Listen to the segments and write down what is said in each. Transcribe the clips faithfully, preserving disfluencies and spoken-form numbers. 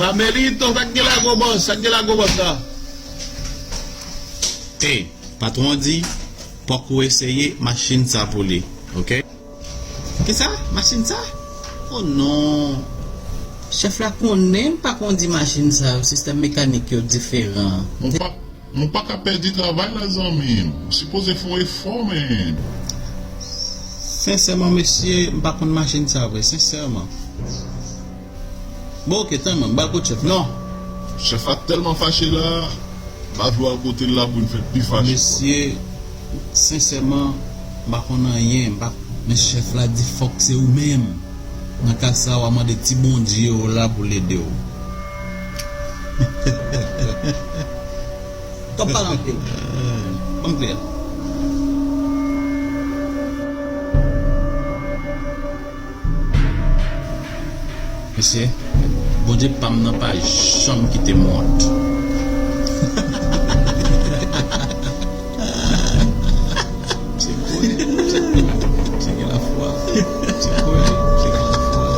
Ramelito, sa k gen la, gwo bòs? Sa k gen la, gwo bòs la? Ey, patwon an di, pòk ou eseye machin sa pou li, oke? Kisa? Machin sa? Oh non! Chèf la konnen m pa kondi machin sa yo, sistèm mekanik yo diferan. Mon pa, mon pa ka pèdi travay la, zanmi m. Ou sipoze fè yon efò, men. Sensèman, mesye, m pa konn machin sa vre, sensèman. Bon, oke, tann mwen, m ba l kout chèf la. Non. Chèf la tèlman fache la, m pa vle w al kote l la pou n fè l pi fache. Mesye, sensèman, m pa konn anyen, m pa, men chèf la di fòk se ou menm. Nan ka sa, w a mande ti Bondye w la pou l ede w. Tòp pale anpil. Ban m kle a. Mesye, Bondye pa m nan pa janm kite m wont. Misye konnen, misye konnen, misye gen lafwa. Misye konnen, misye gen lafwa.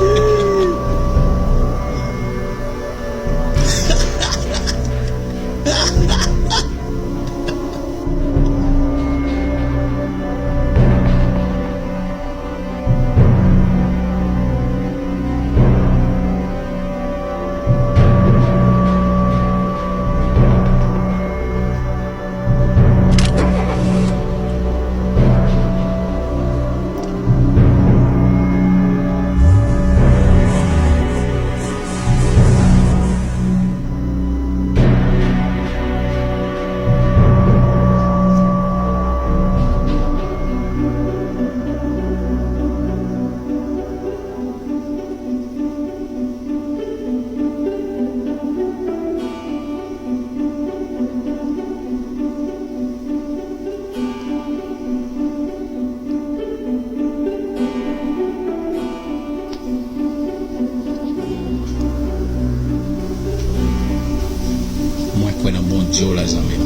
Mwen kwè nan Bondye w la, zanmi m.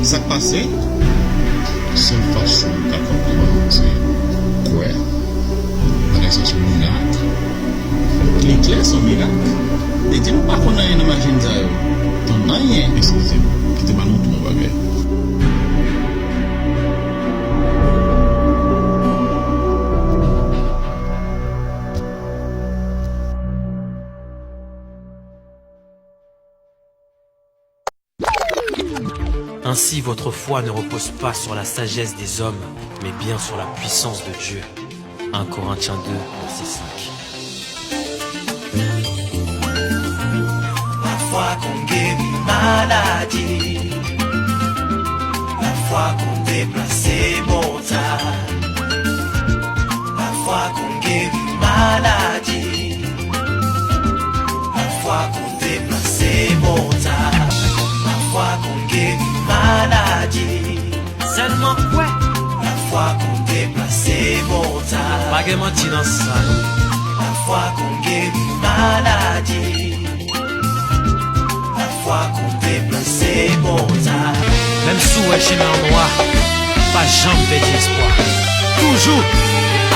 Sa k pase? Sèl fason m ka konprann se kwè. Bagay sa se yon mirak. Li klè se yon mirak. Li di nou pa konn anyen nan machin sa yo. Konn anyen. Eskize m, kite m anonse yon bagay. Ainsi, votre foi ne repose pas sur la sagesse des hommes, mais bien sur la puissance de Dieu. Un Corinthiens deux, verset cinq. Lafwa konn geri maladi. Lafwa konn deplase montay. Lafwa konn geri maladi. Lafwa konn deplase montay. Lafwa konn geri maladi. Sèlman kwè. Lafwa konn deplase montay. Pa gen manti nan sa, non. Lafwa konn geri maladi. Lafwa konn deplase montay. Menm si w wè chimen an nwa, pa janm pèdi espwa. Toujou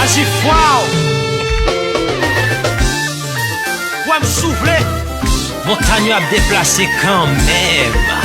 aji fwa w. Kwè m si w vle, montay yo ap deplase kanmenm.